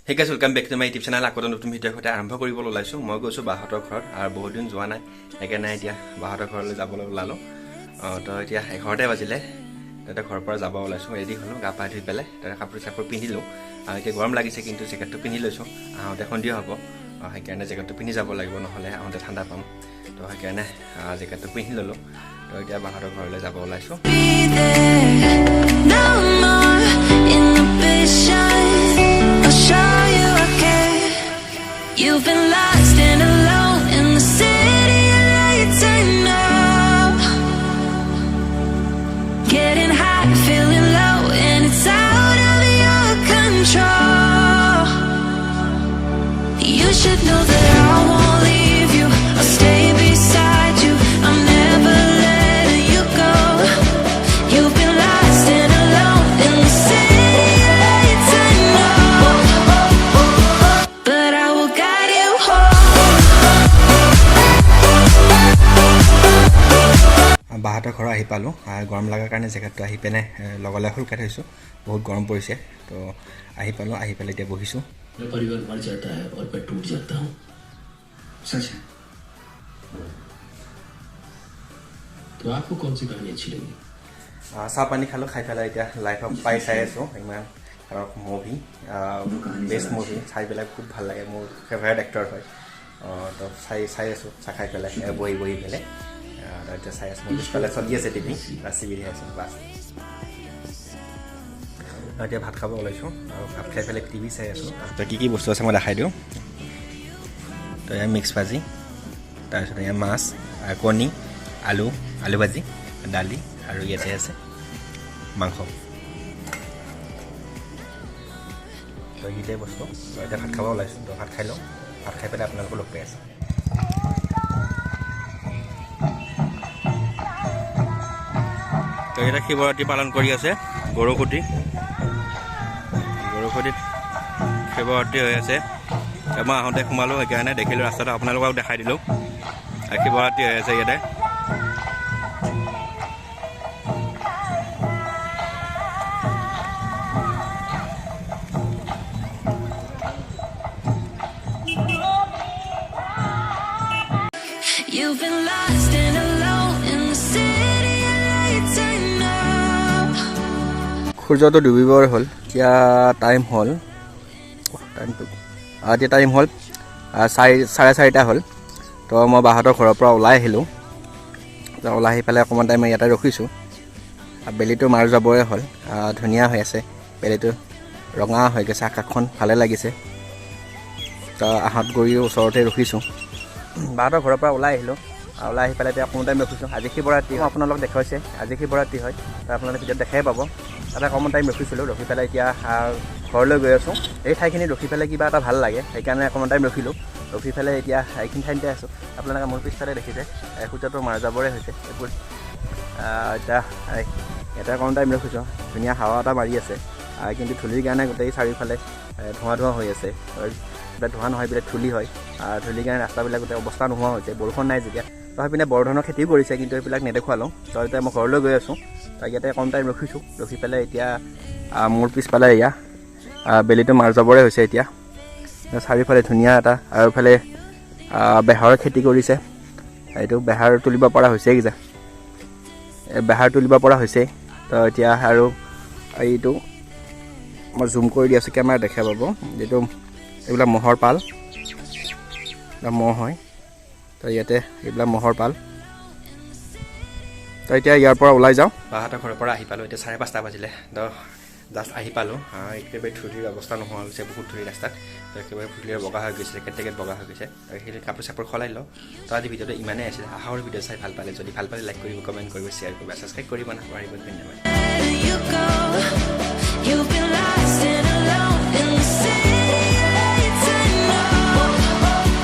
Hey guys, welcome back to my YouTube channel. আকৌ নতুন ভিডিঅ'ৰ সৈতে আৰম্ভ কৰিবলৈ ওলাইছোঁ। মই গৈছোঁ বাহঁতৰ ঘৰত আৰু বহুত দিন যোৱা নাই, সেইকাৰণে এতিয়া বাহঁতৰ ঘৰলৈ যাবলৈ ওলালোঁ। তো এতিয়া 11টাই বাজিলে। তাতে ঘৰৰ পৰা যাব ওলাইছোঁ, ৰেডি হ'লোঁ, গা পা ধুই পেলাই তাতে কাপোৰ চাপোৰ পিন্ধিলোঁ। আৰু এতিয়া গৰম লাগিছে, কিন্তু জেকেটটো পিন্ধি লৈছোঁ। আহোঁতে সন্ধিয়া হ'ব, সেইকাৰণে জেকেটটো পিন্ধি যাব লাগিব, নহ'লে আহোঁতে ঠাণ্ডা পাম। তো সেইকাৰণে জেকেটটো পিন্ধি ল'লোঁ। তো এতিয়া বাহঁতৰ ঘৰলৈ যাব ওলাইছোঁ। Be there, no more inhibition. I'll show you I care. You've been lost and alone in the city lights. I know. Getting high, feeling low, and it's out of your control. You should know that I won't leave you. I'll stay beside you. I'm never letting you go. You've been lost and alone in the city lights. I know, but I will guide you home. বাহঁতৰ ঘৰ আহি পালোঁ। গৰম লগাৰ কাৰণে জেকেটটো আহি পিনে লগালে সোলকাই থৈছোঁ, বহুত গৰম পৰিছে। তো আহি পালোঁ, আহি পেলাই এতিয়া বহিছোঁ। मेरा परिवार मर जाता है और मैं टूट जाता हूँ। सच है। तो आपको कौन सी कहानी अच्छी लगी? চাহ পানী খালোঁ, খাই পেলাই এতিয়া লাইফ অফ পাই চাই আছোঁ। ইমান মুভি, বেষ্ট মুভি, চাই পেলাই খুব ভাল লাগে। মোৰ ফেভাৰেট এক্টৰ হয়। তো চাই চাই আছোঁ, চাহ খাই পেলাই বহি বহি পেলাই। তো এতিয়া চাই আছোঁ। মোৰ পিছফালে চলি আছে টিভি, টিভি চাই আছোঁ বাছ। এতিয়া ভাত খাব ওলাইছোঁ আৰু ভাত খাই পেলাই টিভি চাই আছোঁ। তো কি কি বস্তু আছে মই দেখাই দিওঁ। তো ইয়াৰ মিক্স ভাজি, তাৰপিছত ইয়াৰ মাছ, কণী, আলু, আলু ভাজি, দালি আৰু ইয়াতে আছে মাংস। তো এইকেইটাই বস্তু। তো এতিয়া ভাত খাব ওলাইছোঁ, তো ভাত খাই লওঁ। ভাত খাই পেলাই আপোনালোকক লগ পাই আছোঁ। তো ইয়াতে শিৱৰাত্ৰি পালন কৰি আছে। গৰুখুঁটি, গৰুখুঁটিত শিৱৰাত্ৰি হৈ আছে। মই আহোঁতে সোমালোঁ, সেইকাৰণে দেখিলোঁ ৰাস্তাটো, আপোনালোকক দেখাই দিলোঁ। শিৱৰাত্ৰি হৈ আছে ইয়াতে। You've been lost and alone in the city lights. I know. সূৰ্যটো ডুবিবৰ হ'ল। এতিয়া টাইম হ'ল, টাইমটো এতিয়া টাইম হ'ল 4:30 হ'ল। তো মই বাহঁতৰ ঘৰৰ পৰা ওলাই আহিলোঁ। তো ওলাই আহি পেলাই অকণমান টাইম ইয়াতে ৰখিছোঁ। বেলিটো মাৰ যাবৰে হ'ল, ধুনীয়া হৈ আছে, বেলিটো ৰঙা হৈ গৈছে, আকাশখন ভালে লাগিছে। তো আহঁতগুৰিৰ ওচৰতে ৰখিছোঁ। বাহঁতৰ ঘৰৰ পৰা ওলাই আহিলোঁ, ওলাই আহি পেলাই এতিয়া অকণমান টাইম ৰখিছোঁ। আজি শিৱৰাত্ৰি, আপোনালোক দেখুৱাইছে, আজি শিৱৰাত্ৰি হয়, তো আপোনালোকে ভিডিঅ'ত দেখাই পাব। তাতে অকণমান টাইম ৰখিছিলোঁ, ৰখি পেলাই এতিয়া ঘৰলৈ গৈ আছোঁ। এই ঠাইখিনি ৰখি পেলাই কিবা এটা ভাল লাগে, সেইকাৰণে অকণমান টাইম ৰখিলোঁ। ৰখি পেলাই এতিয়া এইখিনি ঠাইতে আছোঁ। আপোনালোকে মোৰ পিছফালে দেখিছে, সূৰ্যটো মাৰ যাবৰে হৈছে। এইবোৰ এতিয়া ইয়াতে অকণমান টাইম ৰখিছোঁ। ধুনীয়া হাৱা এটা মাৰি আছে, কিন্তু ধূলিৰ কাৰণে গোটেই চাৰিওফালে ধোঁৱা ধোঁৱা হৈ আছে। এইবিলাক ধোঁৱা নহয়, এইবিলাক ধূলি হয়। ধূলিৰ কাৰণে ৰাস্তাবিলাক গোটেই অৱস্থা নোহোৱা হৈছে। বৰষুণ নাই যেতিয়া, তো সেইপিনে বৰধানৰ খেতিও কৰিছে, কিন্তু সেইবিলাক নেদেখুৱালোঁ। তো এতিয়া মই ঘৰলৈ গৈ আছোঁ। তো ইয়াতে কম টাইম ৰখিছোঁ, ৰখি পেলাই এতিয়া মোৰ পিছফালে এয়া বেলিটো মাৰ যাবৰে হৈছে। এতিয়া চাৰিওফালে ধুনীয়া এটা, আৰু এইফালে বেহাৰৰ খেতি কৰিছে। এইটো বেহাৰ তুলিব পৰা হৈছে, কিজা বেহাৰ তুলিব পৰা হৈছে। তো এতিয়া আৰু এইটো মই জুম কৰি দি আছোঁ, কেমেৰা দেখা পাব। এইটো এইবিলাক ম'হৰ পাল, ম'হ হয়। তো ইয়াতে এইবিলাক ম'হৰ পাল। তো এতিয়া ইয়াৰ পৰা ওলাই যাওঁ। বাহঁতৰ ঘৰৰ পৰা আহি পালোঁ, এতিয়া 5:30 বাজিলে। তো জাষ্ট আহি পালোঁ। একেবাৰে ধূলিৰ অৱস্থা নোহোৱা হৈছে, বহুত ধূলি ৰাস্তাত। তো একেবাৰে ধূলিৰে বগা হৈ গৈছে, জেকেট বগা হৈ গৈছে। সেইখিনি কাপোৰ চাপোৰ সলাই লওঁ। তো আজি ভিডিঅ'টো ইমানেই আছিলে। আশা কৰোঁ ভিডিঅ' চাই ভাল পালে। যদি ভাল পালে লাইক কৰিব, কমেণ্ট কৰিব, শ্বেয়াৰ কৰিব, ছাবস্ক্ৰাইব কৰিব নাপাহৰিব। ধন্যবাদ। You go.